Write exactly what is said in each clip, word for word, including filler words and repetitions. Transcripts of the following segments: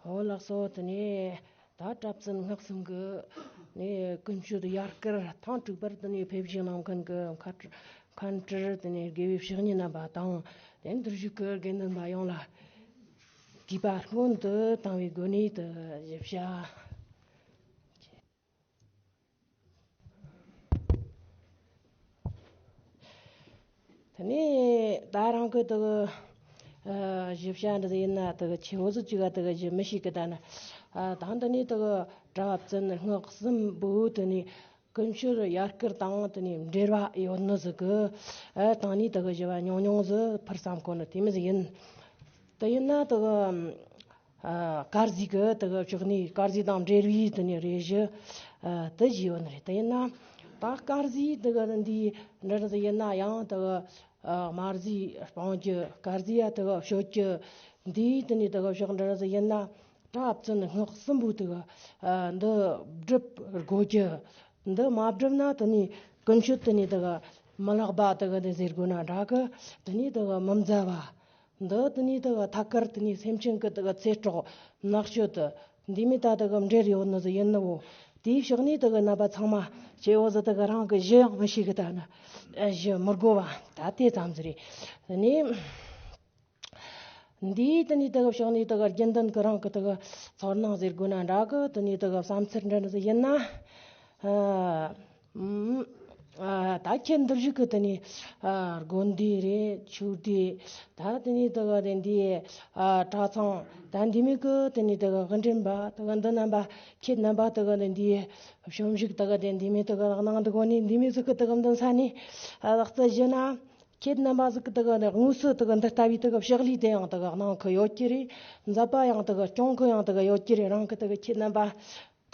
འོ་ལགས་སོ། དེ་ནས་ད་གྲྭ་བཙུན་སྔགས་གསུམ་གྱི་ནས་ཀུན་སྤྱོད་ཡར་སྐུལ་ཐེངས་དྲུག་པར་དེ་ནས་ཕེབས་བཞུགས་གནང་མཁན་གྱི་མཁན་མཁན་སྤྲུལ་དེ་ནས་དགེ་བའི་བཤེས་གཉེན་རྣམ་པ་དང་། དེ་འདིར་བཞུགས་ཀྱི་དགེ་འདུན་པ་ཡོངས་ལ་གུས་པ་སྔོན་དུ་བཏང་བའི་སྒོ་ནས་དུ་ཞུ་བྱ། དེ་ནས་ད་རང་གི་དུ་གི་ཨ་ཞུ་བྱ་འདི་ཡིན་ན་དུ་གི་ཆེ་བོ་ཟིག་ཅིག་ག་དུ་གི་ཞུ་མི་ཤེས་གི། ད་ནི་ཨ་ད་འདི་ནས་དུ་གི་གྲྭ་བཙུན་སྔགས་གསུམ་པོ་དེ་ནས་ཀུན་སྤྱོད་ཡར་སྐུལ་དང་དེ་ནས་འབྲེལ་བ་ཡོད་ནི་ཟིག་གི། ཨ་ད་ནི་དུ་གི་ཞུ་བ་ཉུང་ཉུང་ཟིག་ཕུལ་བསམ་གོ་ནི་དེ་མོ་ཟིག་ཡིན། དེ་ཡིན་ན་དུ་གི་ཨ་དཀར་ཟས་ཀྱི་དེ་གི་ཕྱོགས་ནས་དཀར་ཟས་དང་འབྲེལ་བའི་དེ་ནས་རེ་ཞུ་ཨ་དེ་ཞུས་ཡོད་ནི་རེད། དེ་ཡིན་ན་ད་དཀར་ཟས་དེ་གི་འདི་འདྲ་ཟིག་ཡིན་ན་ཡང་དེ་གི་ཨ་དམར་ཟས་སྤང་རྒྱུ། དཀར་ཟས་ཡ་དེ་གི་སྤྱོད་རྒྱུ། འདིའི་དེ་ནས་དེ་གི་ཕྱོགས་འདྲ་ཟིག་ཡིན་ན་གྲྭ་བཙུན་སྔགས་གསུམ་པོ་དེ་གི་ཨ་འདི་སྒྲུབ་དགོས་རྒྱུ། འདི་མ་བསྒྲུབས་ན་དེ་ནས་ཀུན་སྤྱོད་དེ་ནས་དེ་གི་མི་ལེགས་པ་དེ་གི་དེ་ཟེར་དགོས་ན་འདྲ་གི། དེ་ནས་དེ་གི་མི་མཛའ་བ། འདི་དེ་ནས་དེ་གི་ཐད་ཀར་དེ་ནས་སེམས་ཅན་གྱི་དེ་གི་ཚེ་སྲོག་ནག་སྤྱོད་དུ་འདི་མི་ད་དེ་གི་འབྲེལ་ཡོད་ནི་ཟིག་ཡིན་ནི་བོ། དེའི་ཕྱོགས་ནས་དེ་གི་རྣམ་པ་ཚང་མ་སྐྱེ་བོ་ཟིག་དེ་གི་རང་གི་ཞུ་ཡང་མི་ཤེས་གི། ད་ནི་ཞུ་མི་དགོས་པ་ད་དེ་ཙམ་ཟིག་རེད། དེ་ནས་འདིའི་དེ་ནས་དེ་གི་ཕྱོགས་ནས་དེ་གི་རྒྱུན་ལྡན་གི་རང་གི་དེ་གི་ཚོར་སྣང་ཟེར་དགོས་ན་འདྲ་གི། དེ་ནས་དེ་གི་བསམ་ཚུལ་འདྲ་ནི་ཟིག་ཡིན་ན། ཨ། ཨ། ད་ཁྱེད་འདིར་བཞུགས་ཀྱི་དེ་ནས་ཨ་དགོན་སྡེ་རེད། ཆོས་སྡེ། ད་དེ་ནས་དེ་ག་དེ་འདི་ཨ་གྲྭ་ཚང་། ད་འདི་མོ་གི་དེ་ནས་དེ་ག་དགེ་འདུན་པ་དེ་ག་འདི་རྣམ་པ་ཁྱེད་རྣམ་པ་དེ་ག་དེ་འདི་བྱང་ཆུབ་དེ་ག་དེ་འདི་མོ་དེ་ག་གནང་འདུག་གོ་ནས། འདི་མོ་ཟིག་གི་དེ་ག་འདི་ས་ནས་ཨ་ལག་རྩལ་ཞུ་ན། ཁྱེད་རྣམ་པ་ཟིག་གི་དེ་ག་ནས་དངོས་སུ་དེ་ག་འདི་ལྟ་བུའི་དེ་ག་ཕྱག་ལས་དེ་ཡང་དེ་ག་གནང་གི་ཡོད་ཀྱི་རེད། མཛད་པ་ཡང་དེ་ག་སྐྱོང་གི་ཡང་དེ་ག་ཡོད་ཀྱི་རེད། རང་གི་དེ་ག་ཁྱེད་རྣམ་པ་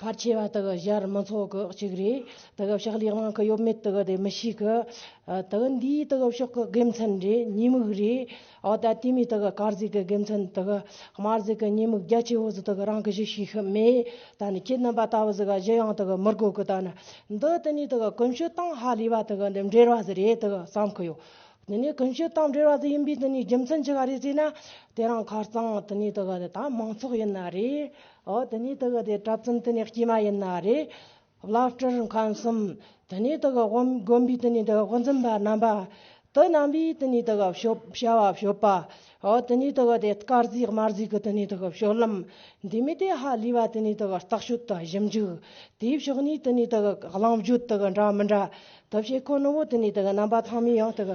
གལ་ཆེ་བ་དེ་གི་ཞར་མི་ཚོགས་གི་གཅིག་རེད། དེ་གི་ཕྱག་ལས་གནང་གི་ཡོད་མེད་དེ་གི་དེ་མི་ཤེས་གི། ཨ། དེ་གི་འདིའི་དེ་གི་ཕྱོགས་གི་དགེ་མཚན་རེད། ཉེས་དམིགས་རེད། འོ་ད་དེ་མོ་དེ་གི་དཀར་ཟས་གི་དགེ་མཚན། དེ་གི་དམར་ཟས་གི་ཉེས་དམིགས་རྒྱ་ཆེ་བོ་ཟིག་དེ་གི་རང་གི་ཞུ་ཤེས་གི་མེད། ད་ནི་ཁྱེད་རྣམ་པ་ལྟ་བུ་ཟིག་ག་ཞུ་ཡང་དེ་གི་མི་དགོས་གི། ད་ནི་འདི་དེ་ནས་དེ་གི་ཀུན་སྤྱོད་དང་ཧ་ལས་པ་དེ་གི་འདི་འབྲེལ་བ་ཟིག་རེད་དེ་གི་བསམ་གི་ཡོད། དེ་ནས་ཀུན་སྤྱོད་དང་འབྲེལ་བ་ཟིག་ཡིན་པའི་དེ་ནས་རྒྱུ་མཚན་ཅི་ག་རེད་ཟེར་ན། དེ་རིང་ཁ་རྩང་དེ་ནས་དེ་ག་ད་མང་ཚོགས་ཡིན་ན་རེད། འོ་དེ་ནས་དེ་ག་དེ་གྲྭ་བཙུན་དེ་ནས་སྐྱེས་མ་ཡིན་ན་རེད། བླ་སྤྲུལ་མཁན་གསུམ། དེ་ནས་དེ་ག་དགོན་དགོན་པའི་དེ་ནས་དེ་ག་དབུ་འཛིན་པ་རྣམ་པ། དེ་རྣམ་པས་དེ་ནས་དེ་ག་སྤྱོད་བྱ་བ་སྤྱོད་པ། འོ་དེ་ནས་དེ་ག་དེ་དཀར་ཟས་དམར་ཟས་གི་དེ་ནས་དེ་ག་སྤྱོད་ལམ། འདི་མོ་དེ་ཧ་ལས་པ་དེ་ནས་དེ་ག་ལྟག་ཤོད་དུ་ཞིབ་འཇུག། དེའི་ཕྱོགས་ནས་དེ་ནས་དེ་ག་གླེང་བརྗོད་དེ་ག་འདྲ་མི་འདྲ་དེ་བྱེད་གོ་ནོ་བོ། དེ་ནས་དེ་ག་རྣམ་པ་ཚང་མས་ཡང་དེ་ག་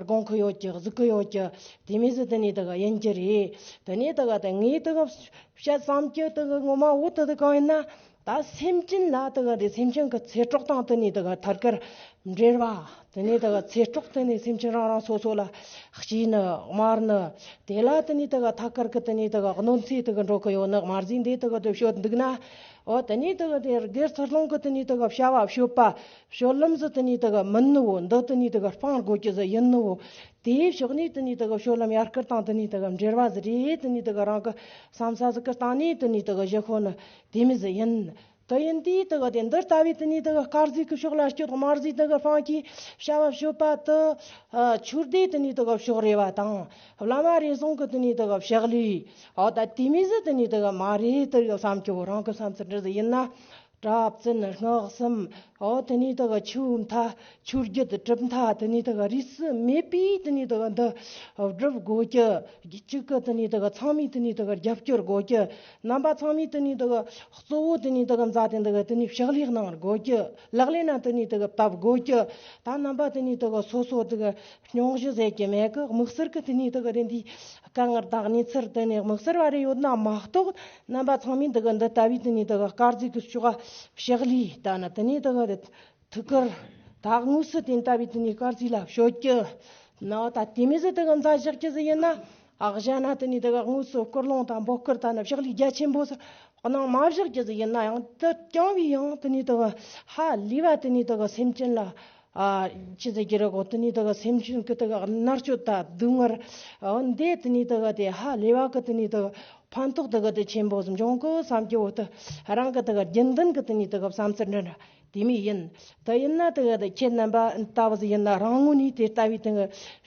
དགོངས་ཀྱི་ཡོད་ཀྱི། གཟིགས་ཀྱི་ཡོད་ཀྱི། དེ་མོ་ཟིག་དེ་ནས་དེ་ག་ཡིན་གྱི་རེད། དེ་ནས་དེ་ག་དེ་ངས་དེ་ག་བཤད་བསམ་གྱི་དེ་ག་ངོ་མ་བོ་དེ་དེ་གང་ཡིན་ན། ད་སེམས་ཅན་ལ་དེ་ག་དེ་སེམས་ཅན་གྱི་ཚེ་སྲོག་དང་དེ་ནས་དེ་ག་ཐད་ཀར་འབྲེལ་བ། དེ་ནས་དེ་ག་ཚེ་སྲོག་དེ་ནས་སེམས་ཅན་རང་རང་སོ་སོ་ལ་གཅེས་ནི་དམར་ནི། དེ་ལ་དེ་ནས་དེ་ག་ཐད་ཀར་གི་དེ་ནས་དེ་ག་གནོད་འཚེ་དེ་ག་འགྲོ་གི་ཡོད་ནི། དམར་ཟས་འདི་དེ་ག་དེ་སྤྱོད་འདུག་ན། འོ་དེ་ནས་དེ་ག་དེ་སྒེར་ཚུར་ལོང་གི་དེ་ནས་དེ་ག་བྱ་བ་སྤྱོད་པ་སྤྱོད་ལམ་ཟིག་དེ་ནས་དེ་ག་མིན་ནི་བོ། འདི་དེ་ནས་དེ་ག་སྤང་དགོས་ཀྱི་ཟིག་ཡིན་ནི་བོ། དེའི་ཕྱོགས་ནས་དེ་ནས་དེ་ག་སྤྱོད་ལམ་ཡར་སྐུལ་དང་དེ་ནས་དེ་ག་འབྲེལ་བ་ཟིག་རེད། དེ་ནས་དེ་ག་རང་གི་བསམ་ས་ཟིག་གི་སྟེང་ནས་དེ་ནས་དེ་ག་ཞུ་གོ་ནི་དེ་མོ་ཟིག་ཡིན། དེ་ཡིན་དུས་དེ་ག་དེ་འདི་ལྟ་བུའི་དེ་ནས་དེ་ག་དཀར་ཟས་གི་ཕྱོགས་ལ་སྤྱོད། དམར་ཟས་དེ་ག་སྤང་གི་བྱ་བ་སྤྱོད་པ་དེ། ཨ། ཆོས་སྡེ་དེ་ནས་དེ་ག་ཕྱོགས་རེ་བ་དང་། བླ་མ་རེ་ཟུང་གི་དེ་ནས་དེ་ག་ཕྱག་ལས། འོ་ད་དེ་མོ་ཟིག་དེ་ནས་དེ་ག་མ་རེད་དེ་ག་བསམ་གྱི་བོ། རང་གི་བསམ་ཚུལ་འདྲ་ཟིག་ཡིན་ན། གྲྭ་བཙུན་སྔགས་གསུམ། འོ་དེ་ནས་དེ་ག་ཆོས་མཐའ། ཆོས་བརྒྱུད་གྲུབ་མཐའ་དེ་ནས་དེ་ག་རིས་སུ་མེད་པའི་དེ་ནས་དེ་ག་འདི་སྒྲུབ་དགོས་ཀྱི། གཅིག་གི་དེ་ནས་དེ་ག་ཚང་མས་དེ་ནས་དེ་ག་རྒྱབ་སྐྱོར་དགོས་ཀྱི། རྣམ་པ་ཚང་མས་དེ་ནས་དེ་ག་གཙོ་བོ་དེ་ནས་དེ་ག་མཛད་དེ་འདི་ག་དེ་ནས་ཕྱག་ལས་གནང་དགོས་ཀྱི། ལག་ལེན་ན་དེ་ནས་དེ་ག་བཏབ་དགོས་ཀྱི། ད་རྣམ་པ་དེ་ནས་དེ་ག་སོ་སོ་དེ་ག་སྙུང་གཞི་ཟེར་གྱི་མེད་གི། དམིགས་བསལ་གི་དེ་ནས་དེ་ག་དེ་འདི་དཀའ་ངལ་དང་གནས་ཚུལ་དེ་ནས་དམིགས་བསལ་བ་རེ་ཡོད་ན་མ་གཏོགས། རྣམ་པ་ཚང་མས་འདི་ག་འདི་ལྟ་བུའི་དེ་ནས་དེ་ག་དཀར་ཟས་གི་ཕྱོགས་ཕྱག་ལས་ལྟ་ན། དེ་ནས་དེ་ག་དེ་ཐུགས་ཁུར། ད་དངོས་སུ་དེ་ལྟ་བུའི་དེ་ནས་དཀར་ཟས་ལ་སྤྱོད་ཀྱི་ན། ད་དེ་མོ་ཟིག་དེ་ག་མཛད་བཞག་རྒྱུ་ཟིག་ཡིན་ན། ཨ། གཞན་ན་དེ་ནས་དེ་ག་དངོས་སུ་སྐུལ་སློང་དང་འབོད་སྐུལ་ལྟ་ན་ཕྱག་ལས་རྒྱ་ཆེན་པོ་ཟིག་གནང་མ་བཞག་རྒྱུ་ཟིག་ཡིན་ན་ཡང་། དེ་རྐྱང་བའི་ཡང་དེ་ནས་དེ་ག་ཧ་ལས་པ་དེ་ནས་དེ་ག་སེམས་ཅན་ལ། ཨ། ཅི་ཟེར་གྱི་རེད་གོ། དེ་ནས་དེ་ག་སེམས་ཅན་གི་དེ་ག་མནར་གཅོད་དང་སྡུག་བསྔལ། འོ་འདི་དེ་ནས་དེ་ག་དེ་ཧ་ལས་པ་གི་དེ་ནས་དེ་ག་ཕན་ཐོགས་དེ་ག་དེ་ཆེན་པོ་ཟིག་འབྱུང་གི་བསམ་གྱི་བོ། དེ་རང་གི་དེ་ག་རྒྱུན་ལྡན་གི་དེ་ནས་དེ་ག་བསམ་ཚུལ་འདྲ་འདྲ་དེ་མོ་ཡིན། དེ་ཡིན་ན་དེ་ག་དེ་ཁྱེད་རྣམ་པ་ལྟ་བུ་ཟིག་ཡིན་ན། རང་ངོས་ནས་དེ་ལྟ་བུའི་དེ་ག་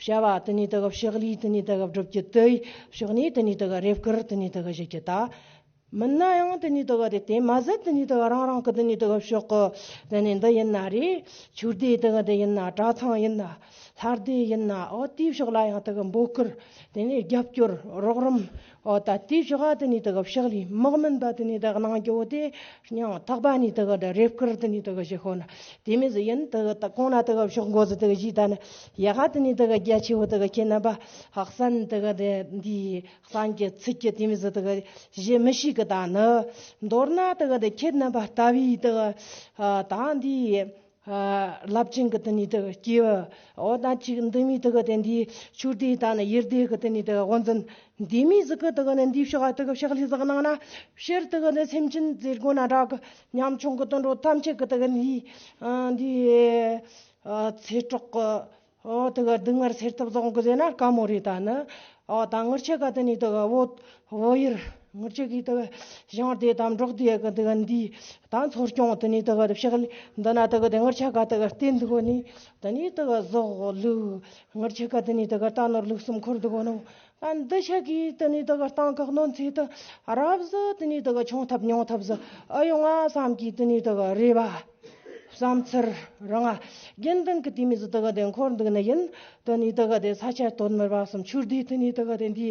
བྱ་བ་དེ་ནས་དེ་ག་ཕྱག་ལས་དེ་ནས་དེ་ག་སྒྲུབ་རྒྱུ་དེ་ཕྱོགས་ནས་དེ་ནས་དེ་ག་རེ་སྐུལ་དེ་ནས་དེ་ག་ཞུ་རྒྱུ། ད་ མིན་ན་ཡང་དེ་ནས་དེ་ག་དེ་དེ་མ་ཟད་དེ་ནས་དེ་ག་རང་རང་གི་དེ་ནས་དེ་ག་ཕྱོགས་གི་དེ་ནས་འདི་ཡིན་ན་རེད། ཆོས་སྡེ་དེ་ག་དེ་ཡིན་ན། གྲྭ་ཚང་ཡིན་ན། ལྷ་སྡེ་ཡིན་ན། འོ་དེའི་ཕྱོགས་ལ་ཡང་དེ་ག་འབོད་སྐུལ། དེ་ནས་རྒྱབ་སྐྱོར་རོགས་རམ། འོ་ད་དེའི་ཕྱོགས་ལ་དེ་ནས་དེ་ག་ཕྱག་ལས་དམག་མིན་པ་དེ་ནས་དེ་ག་གནང་རྒྱུ་བོ་དེ། སྙིང་ཐག་པ་ནས་དེ་ག་དེ་རེ་སྐུལ་དེ་ནས་དེ་ག་ཞུ་ཤོག་ན། དེ་མོ་ཟིག་ཡིན། དེ་ག་ད་གོང་ན་དེ་ག་ཕྱོགས་འགོ་ཟིག་དེ་ག་ཞུས་ད་ནི། ཡ་ག་དེ་ནས་དེ་ག་རྒྱ་ཆེ་བོ་དེ་ག་ཁྱེད་རྣམ་པ་ཧག་སན་དེ་ག་དེ་འདི། གསན་གྱི་ཚིག་གི་དེ་མོ་ཟིག་དེ་ག་ཞེ་མི་ཤེས་གི། ད་ནི་མདོར་ན་དེ་ག་དེ་ཁྱེད་རྣམ་པ་ལྟ་བུའི་དེ་ག་ཨ་ད་འདི་ཨ་རླབས་ཆེན་གི་དེ་ནས་དེ་ག་སྐྱེས་བུ། འོ་ད་ཅིག་འདི་མོ་དེ་ག་དེ་འདི་ཆོས་སྡེ། ད་ནི་ཡུལ་སྡེ་གི་དེ་ནས་དེ་ག་དབུ་འཛིན་འདི་མོ་ཟིག་གི་དེ་ག་ནི་འདིའི་ཕྱོགས་ལ་དེ་ག་ཕྱག་ལས་ཟིག་གནང་ན། སྤྱིར་དེ་ག་ནི་སེམས་ཅན་ཟེར་དགོས་ན་འདྲ་གི། ཉམ་ཆུང་གི་དུད་འགྲོ་ཐམས་ཅད་གི་དེ་ག་འདི་ཨ་འདི་ཨ་ཚེ་སྲོག་གི། ཨོ་དེ་ག་སྡུག་བསྔལ་སེལ་ཐབས་བཟང་གི་ཟེར་ན་དཀའ་མོ་རེད། ད་ནི་ཨོ་ད་ངེད་ཆ་ག་དེ་ནས་དེ་ག་བོད་བོད་ཡུལ། ངེད་ཆ་གི་དེ་ག་ཞིང་སྡེ་དང་འབྲོག་སྡེ་གི་དེ་ག་འདི་ད་འཚོ་སྐྱོང་དེ་ནས་དེ་ག་ཕྱག་ལས་འདི་ན་དེ་ག་དེ་ངེད་ཆ་ག་དེ་ག་བརྟེན་འདུག་གོ་ནི། དེ་ནས་དེ་ག་ཟོག་ལུག། ངེད་ཆ་ག་དེ་ནས་དེ་ག་རྟ་ནོར་ལུག་གསུམ་འཁོར་འདུག་གོ་ནོ། ད་འདི་ཆ་གི་དེ་ནས་དེ་ག་སྟེང་གི་གནོད་འཚེ་དེ་རབ་ཟིག་དེ་ནས་དེ་ག་ཆུང་ཐབས་ཉུང་ཐབས་ཟིག་ཨེ་ཡོང་ང་བསམ་གི་དེ་ནས་དེ་ག་རེ་བ། བསམ་ཚུལ་རང་ང་། དགེ་འདུན་གི་དེ་མོ་ཟིག་དེ་ག་དེ་འཁོར་འདུག་ནི་ཡིན། དེ་ནས་དེ་ག་དེ་ས་སྐྱ་བསྟོད་སྨད་པ་གསུམ། ཆོས་སྡེ་དེ་ནས་དེ་ག་དེ་འདི་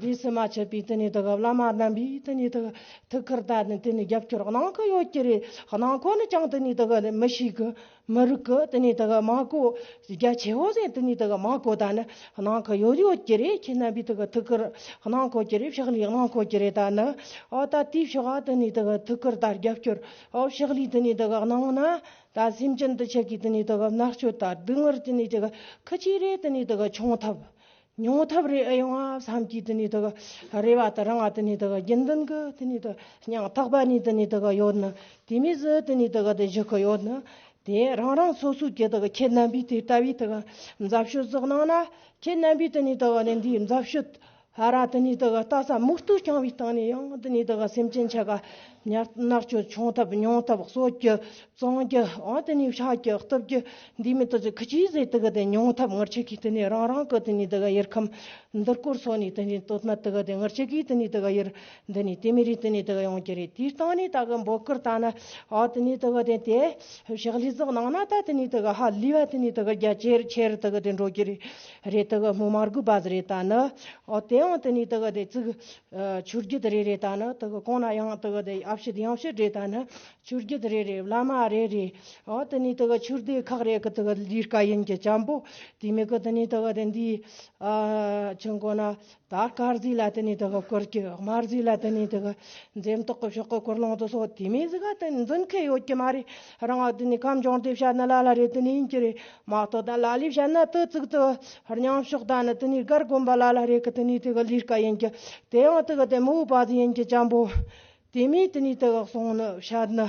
རིས་སུ་མ་ཆད་པའི་དེ་ནས་དེ་ག་བླ་མ་རྣམ་པའི་དེ་ནས་དེ་ག་ཐུགས་ཁུར་དང་དེ་ནས་རྒྱབ་སྐྱོར་གནང་གི་ཡོད་ཀྱི་རེད། གནང་གོ་ནི་ཅང་དེ་ནས་དེ་ག་དེ་མི་ཤེས་གི། མི་རིགས་གི་དེ་ནས་དེ་ག་མ་གོ། རྒྱ་ཆེ་བོ་ཟེར་དེ་ནས་དེ་ག་མ་གོ། ད་ནི་གནང་གི་ཡོད་ཡོད་ཀྱི་རེད། ཁྱེད་རྣམ་པས་དེ་ག་ཐུགས་ཁུར་གནང་གོ་ཀྱི་རེད། ཕྱག་ལས་གནང་གོ་ཀྱི་རེད། ད་ནི་ཨོ་ད་དེའི་ཕྱོགས་ལ་དེ་ནས་དེ་ག་ཐུགས་ཁུར་དང་རྒྱབ་སྐྱོར། ཨོ་ཕྱག་ལས་དེ་ནས་དེ་ག་གནང་ན། ད་སེམས་ཅན་དེ་ཆ་གི་དེ་ནས་དེ་ག་མནར་གཅོད་དང་སྡུག་བསྔལ་དེ་ནས་དེ་ག་ཁི་ཆི་རེ་དེ་ནས་དེ་ག་ཆུང་ཐབས་ཉུང་ཐབས་རེ་ཨེ་ཡོང་ང་བསམ་གི་དེ་ནས་དེ་ག་རེ་བ་དེ་རང་ང་། དེ་ནས་དེ་ག་དགེ་འདུན་གི་དེ་ནས་དེ་ག་སྙིང་ཐག་པ་ནས་དེ་ནས་དེ་ག་ཡོད་ནི། དེ་མོ་ཟིག་དེ་ནས་དེ་ག་དེ་ཞུ་གི་ཡོད་ནི། དེ་རང་རང་སོ་སོའི་གི་དེ་ག་ཁྱེད་རྣམ་པས་དེ་ལྟ་བུའི་དེ་ག་མཛད་ཕྱོད་ཟིག་གནང་ན། ཁྱེད་རྣམ་པས་དེ་ནས་དེ་ག་ནས་འདིའི་མཛད་ཕྱོད་ཧ་ར་དེ་ནས་དེ་ག་ལྟ་ས་མུ་སྟེགས་རྐྱང་བའི་སྟེང་ནས་ཡང་དེ་ནས་དེ་ག་སེམས་ཅན་ཆ་ག་མནར་མནར་གཅོད་ཆུང་ཐབས་ཉུང་ཐབས་གསོད་རྒྱུ་བཙོང་རྒྱུ། འོ་དེ་ནས་ཤ་རྒྱུ་གཏུབ་རྒྱུ་འདི་མོ་དེ་ཚོ་ཁི་ཆི་ཟིག་དེ་ག་དེ་ཉུང་ཐབས། ངེད་ཆ་གི་དེ་ནས་རང་རང་གི་དེ་ནས་དེ་ག་ཡུལ་ཁམས་འདིར་བསྐོར་སོང་ནས། དེ་ནས་བསྟོད་སྨད་དེ་ག་དེ་ངེད་ཆ་གི་དེ་ནས་དེ་ག་ཡུལ་འདི་ནས་དེ་མོ་རེ་དེ་ནས་དེ་ག་ཡོང་གི་རེད། དེའི་སྟེང་ནས་ད་ག་འབོད་སྐུལ་བཏང་ན། ཨ་དེ་ནས་དེ་ག་དེ་དེ་ཕྱག་ལས་ཟིག་གནང་ན། ད་དེ་ནས་དེ་ག་ཧ་ལས་པ་དེ་ནས་དེ་ག་རྒྱ་ཆེར་ཆེར་དེ་ག་དེ་འགྲོ་གི་རེད། རེད། དེ་ག་སྨོས་མ་དགོས་པ་ཟིག་རེད། ད་ནི་ཨོ་དེ་ཡང་དེ་ནས་དེ་ག་དེ་ཙིག་ཨ་ཆོས་བརྒྱུད་རེ་རེ། ད་ནི་དེ་ག་གོང་ན་ཡང་དེ་ག་དེ་ཨ་བྱེད་ཡང་བྱེད་རེད། ད་ནི་ཆོས་བརྒྱུད་རེ་རེ། བླ་མ་རེ་རེ། ཨོ་དེ་ནས་དེ་ག་ཆོས་སྡེ་ཁག་རེ་གི་དེ་ག་ལས་ཀ་ཡིན་གྱི་ཅན་པོ། དེ་མོ་གི་དེ་ནས་དེ་ག་དེ་འདི་ཨ་ཆུང་གོ་ན། ད་དཀར་ཟས་ལ་དེ་ནས་དེ་ག་བསྐུར་གྱི། དམར་ཟས་ལ་དེ་ནས་དེ་ག་འཛེམ་དོགས་ཀྱི་ཕྱོགས་ཀྱི་གུར་ལོང་དུ་སོགས་དེ་མོ་ཟིག་ག་དེ་འཛིན་མཁན་ཡོད་ཀྱི་མ་རེད། རང་ང་དེ་ནས་ཁམས་སྦྱོང་སྟེ་བཤད་ན་ལ་ལ་རེ་དེ་ནས་ཡིན་གྱི་རེད་མ་གཏོགས། ད་ལ་ལས་བཤད་ན་དེ་ཙིག་དེ་རྙིང་ཕྱོགས་དང་ནི་དེ་ནས་སྒར་དགོན་པ་ལ་ལ་རེ་གི་དེ་ནས་དེ་ག་ལས་ཀ་ཡིན་གྱི། དེ་ཡང་དེ་ག་དེ་མི་འོས་པ་ཟིག་ཡིན་གྱི་ཅན་པོ། དེ་མོ་དེ་ནས་དེ་ག་གསུངས་ནི་བཤད་ནི།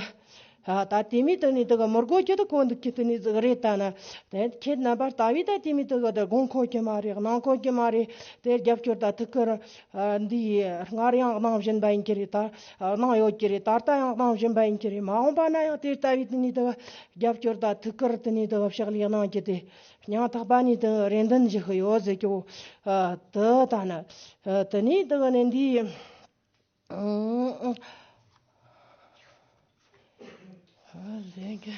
ཨ་ད་དེ་མོ་དེ་ནས་དེ་ག་མི་དགོས་རྒྱུ་དེ་གོ་འདུག་གི་དེ་ནས་ཟིག་རེད། ད་ནི་དེ་ཁྱེད་རྣམ་པ་ལྟ་བུའི་ད་དེ་མོ་དེ་ག་དེ་དགོངས་ཁོ་གི་མ་རེད། གནང་ཁོ་གི་མ་རེད། དེ་རྒྱབ་སྐྱོར་ད་ཐུགས་ཁུར་ཨ་འདི་སྔར་ཡང་གནང་བཞིན་པ་ཡིན་གྱི་རེད། ད་ཨ་གནང་ཡོད་ཀྱི་རེད། ད་ལྟ་ཡང་གནང་བཞིན་པ་ཡིན་གྱི་རེད། མ་འོངས་པ་ན་ཡང་དེ་ལྟ་བུའི་དེ་ནས་དེ་ག་རྒྱབ་སྐྱོར་ད་ཐུགས་ཁུར་དེ་ནས་དེ་ག་ཕྱག་ལས་གནང་རྒྱུ་དེ་སྙིང་ཐག་པ་ནས་དེ་རེ་འདུན་ཞུ་གི་ཡོད་ཟེར་གྱི། ཨ་དེ་ད་ནི་ཨ་དེ་ནས་དེ་ག་ནས་འདི། ཨ་ལས་ཀྱི།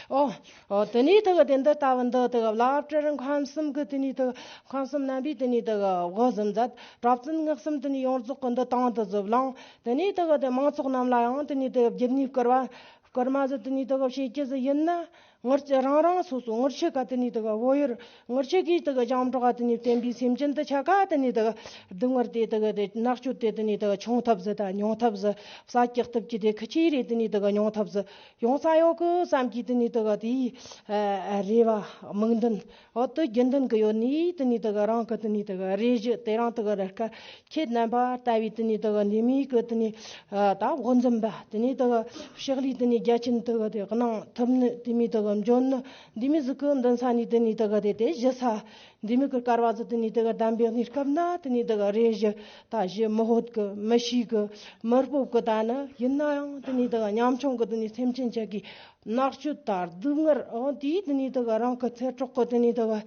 ཨོ། ཨོ་དེ་ནས་དེ་ག་དེ་འདི་ལྟ་བུ་འདི་དེ་ག་བླ་སྤྲུལ་ཁམས་གསུམ་གི་དེ་ནས་དེ་ག་ཁམས་གསུམ་རྣམ་པའི་དེ་ནས་དེ་ག་དབུ་གསུམ་མཛད། གྲྭ་བཙུན་སྔགས་གསུམ་དེ་ནས་ཡོངས་རྫོགས་གི་འདི་དང་དུ་བླངས། དེ་ནས་དེ་ག་དེ་མང་ཚོགས་རྣམས་ལ་ཡང་དེ་ནས་དེ་ག་བརྒྱུད་ནས་བསྐུར་བ། བསྐུར་མ་ཟིག་དེ་ནས་དེ་ག་བྱེད་རྒྱུ་ཟིག་ཡིན་ན། ངེད་ཀྱི་རང་རང་སོ་སོ་ངེད་ཆ་ག་དེ་ནས་དེ་ག་བོད་ཡུལ་ངེད་ཆ་གིས་དེ་ག་རྒྱང་འབྲོག་ག་དེ་ནས་བསྟན་པའི་སེམས་ཅན་དེ་ཆ་ག་དེ་ནས་དེ་ག་སྡུག་བསྔལ་དེ་དེ་ག་དེ་མནར་གཅོད་དེ་དེ་ནས་དེ་ག་ཆུང་ཐབས་ཟིག་དང་ཉུང་ཐབས་ཟིག་ས་སྐྱི་གཏུབ་ཀྱི་དེ་ཁི་ཆི་རེ་དེ་ནས་དེ་ག་ཉུང་ཐབས་ཟིག་ཡོང་ས་ཡོད་གི་བསམ་གྱི་དེ་ནས་དེ་ག་དེའི་ཨ་རེ་བ་དམིགས་འདུན། འོ་དེ་དགེ་འདུན་གི་ཡོད་ནི་དེ་ནས་དེ་ག་རང་གི་དེ་ནས་དེ་ག་རེ་ཞུ་དེ་རང་དེ་ག་རེ་དཀའ། ཁྱེད་རྣམ་པ་ལྟ་བུའི་དེ་ནས་དེ་ག་འདི་མོ་གི་དེ་ནས་ཨ་ད་དབུ་འཛིན་པ་དེ་ནས་དེ་ག་ཕྱག་ལས་དེ་ནས་རྒྱ་ཆེན་དེ་ག་དེ་གནང་ཐུབ་ནི་དེ་མོ་དེ་ག་འཇོན་ནི་འདི་མོ་ཟིག་གི་འདུན་ས་ནས་དེ་ནས་དེ་ག་དེ་དེ་ཞུ་ས་འདི་མོ་གི་སྐལ་བ་ཟིག་དེ་ནས་དེ་ག་གདམས་པའི་གནས་སྐབས་ན་དེ་ནས་དེ་ག་རེ་ཞུ་ད་ཞུ་མི་ཧོད་གི་མི་ཤེས་གི་མི་སྤོབས་གི། ད་ནི་ཡིན་ན་ཡང་དེ་ནས་དེ་ག་ཉམ་ཆུང་གི་དེ་ནས་སེམས་ཅན་ཆ་གི་ནག་སྤྱོད་དང་སྡུག་བསྔལ་འོ་དེའི་དེ་ནས་དེ་ག་རང་གི་ཚེ་སྲོག་གི་དེ་ནས་དེ་ག་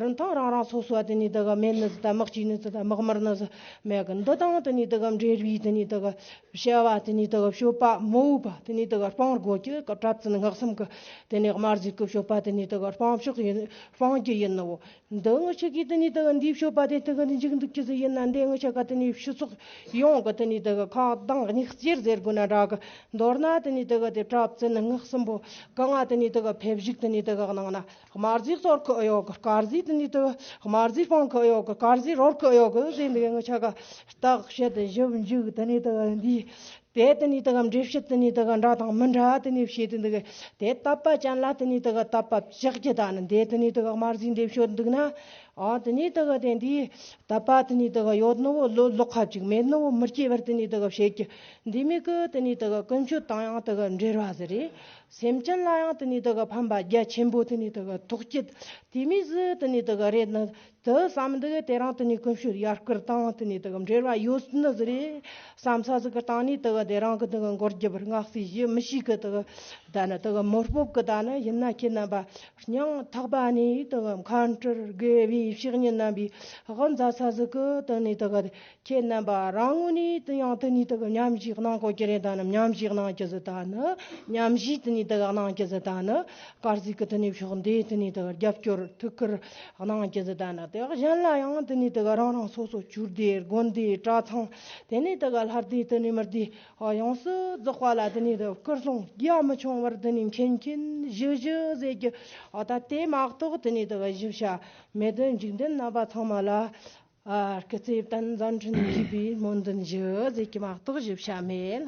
རིན་ཐང་རང་རང་སོ་སོ་དེ་ནས་དེ་ག་མེད་ནི་ཟིག་དང་དམག་སྐྱིད་ནི་ཟིག་དང་དམག་མར་ནི་ཟིག་མེད་གི། འདི་དང་དེ་ནས་དེ་ག་འབྲེལ་བའི་དེ་ནས་དེ་ག་བྱ་བ་དེ་ནས་དེ་ག་སྤྱོད་པ་མི་འོས་པ་དེ་ནས་དེ་ག་སྤང་དགོས་ཀྱི། གྲྭ་བཙུན་སྔགས་གསུམ་གི་དེ་ནས་དམར་ཟས་གི་སྤྱོད་པ་དེ་ནས་དེ་ག་སྤང་ཕྱོགས་ཡིན་སྤང་རྒྱུ་ཡིན་ནོ། འདི་ངི་ཆ་གི་དེ་ནས་དེ་ག་འདིའི་སྤྱོད་པ་དེ་དེ་ག་འཇིག་འདུག་གི་ཟིག་ཡིན་ན། འདི་ངི་ཆ་ག་དེ་ནས་སྤྱི་ཚོགས་ཡོངས་གི་དེ་ནས་དེ་ག་ཁ་གདངས་སྙིགས་གསེར་ཟེར་དགོས་ན་འདྲ་གི། མདོར་ན་དེ་ནས་དེ་ག་དེ་གྲྭ་བཙུན་སྔགས་གསུམ་པོ་གང་ང་དེ་ནས་དེ་ག་ཕེབས་བཞུགས་དེ་ནས་དེ་ག་གནང་ན། དམར་ཟས་གསོར་གི་ཨེ་ཡོད་གི། དཀར་ཟས་དེ་ནས་དེ་ག་དམར་ཟས་སྤང་གི་ཨེ་ཡོད་གི། དཀར་ཟས་རོལ་གི་ཨེ་ཡོད་གི་ཟེར། འདི་ག་ངི་ཆ་ག་བརྟག་དཔྱད་ཞིབ་འཇུག་དེ་ནས་དེ་ག་འདི་དེ་དེ་ནས་དེ་ག་འགྲེལ་བཤད་དེ་ནས་དེ་ག་འདྲ་དང་མི་འདྲ་དེ་ནས་བྱས་ཏེ་འདུག་གི། དེ་དད་པ་ཅན་ལ་དེ་ནས་དེ་ག་དད་པ་བཅག་རྒྱུ་ད་ནི། དེ་དེ་ནས་དེ་ག་དམར་ཟས་འདེབས་ཤོར་འདུག་ན། ཨ་དེ་ནས་དེ་ག་དེ་འདིའི་དད་པ་དེ་ནས་དེ་ག་ཡོད་ནོ་བོ་ལོ་ལོག་ཁ་ཅིག་མེད་ནོ་བོ་མི་སྐྱེ་བར་དེ་ནས་དེ་ག་བྱེད་རྒྱུ། འདི་མིན་གི་དེ་ནས་དེ་ག་ཀུན་སྤྱོད་དང་ཡང་དེ་ག་འབྲེལ་བ་ཟིག་རེད། སེམས་ཅན་ལ་ཡང་དེ་ནས་དེ་ག་ཕན་པ་རྒྱ་ཆེན་པོ་དེ་ནས་དེ་ག་ཐོགས་རྒྱུ་དེ་མོ་ཟིག་དེ་ནས་དེ་ག་རེད་ནི། དེ་བསམ་འདུག་དེ་རིང་དེ་ནས་ཀུན་སྤྱོད་ཡར་སྐུལ་དང་དེ་ནས་དེ་ག་འབྲེལ་བ་ཡོད་ནི་ཟིག་རེད་བསམ་ས་ཟིག་གི་སྟེང་ནས་དེ་ག་དེ་རིང་གི་དེ་ག་མགོ་རྒྱབ་སྔགས་སྲས་ཞི་མི་ཤེས་གི། དེ་ག་ད་ནི་དེ་ག་མི་སྤོབས་གི། ད་ནི་ཡིན་ན་ཁྱེད་རྣམ་པ་སྙིང་ཐག་པ་ནས་དེ་ག་མཁའ་འགྲོ་དགེ་བའི་བཤེས་གཉེན་རྣམ་པའི་དབུ་མཛད་ས་ཟིག་གི། དེ་ནས་དེ་ག་ཁྱེད་རྣམ་པ་རང་ངོས་ནས་དེ་ཡང་དེ་ནས་དེ་ག་མཉམ་ཞུགས་གནང་དགོས་ཀྱི་རེད། ད་ནི་མཉམ་ཞུགས་གནང་རྒྱུ་ཟིག་ད་ནི་མཉམ་ཞུགས་དེ་ནས་དེ་ག་གནང་རྒྱུ་ཟིག་ད་ནི། དཀར་ཟས་ཀྱི་དེ་ནས་ཕྱོགས་འདི་དེ་ནས་དེ་ག་རྒྱབ་སྐྱོར་ཐུགས་ཁུར་གནང་རྒྱུ་ཟིག་ད་ནི། དེ་ག་གཞན་ལ་ཡང་དེ་ནས་དེ་ག་རང་རང་སོ་སོ་ཆོས་སྡེ་དགོན་སྡེ་གྲྭ་ཚང་དེ་ནས་དེ་ག་ལྷ་སྡེ་དེ་ནས་མི་སྡེ་ཡོངས་སུ་རྫོགས་པ་ལ་དེ་ནས་དེ་ག་སྐུ་སྲུང་རྒྱ་མི་ཆུང་བར་དེ་ནས་མཁྱེན་མཁྱེན་ཞུ་ཞུ་ཟེར་རྒྱུ། ཨ་ད་དེ་མ་གཏོགས་དེ་ནས་དེ་ག་ཞུ་བྱ་མེད་དེ། འཇིག་རྟེན་རྣམ་པ་ཚང་མ་ལ་ཨ་སྐུ་ཚེ་བརྟན། མཛད་འཕྲིན་རྒྱས་པའི་སྨོན་འདུན་ཞུ་ཟེར་རྒྱུ་མ་གཏོགས་ཞུ་བྱ་མེད།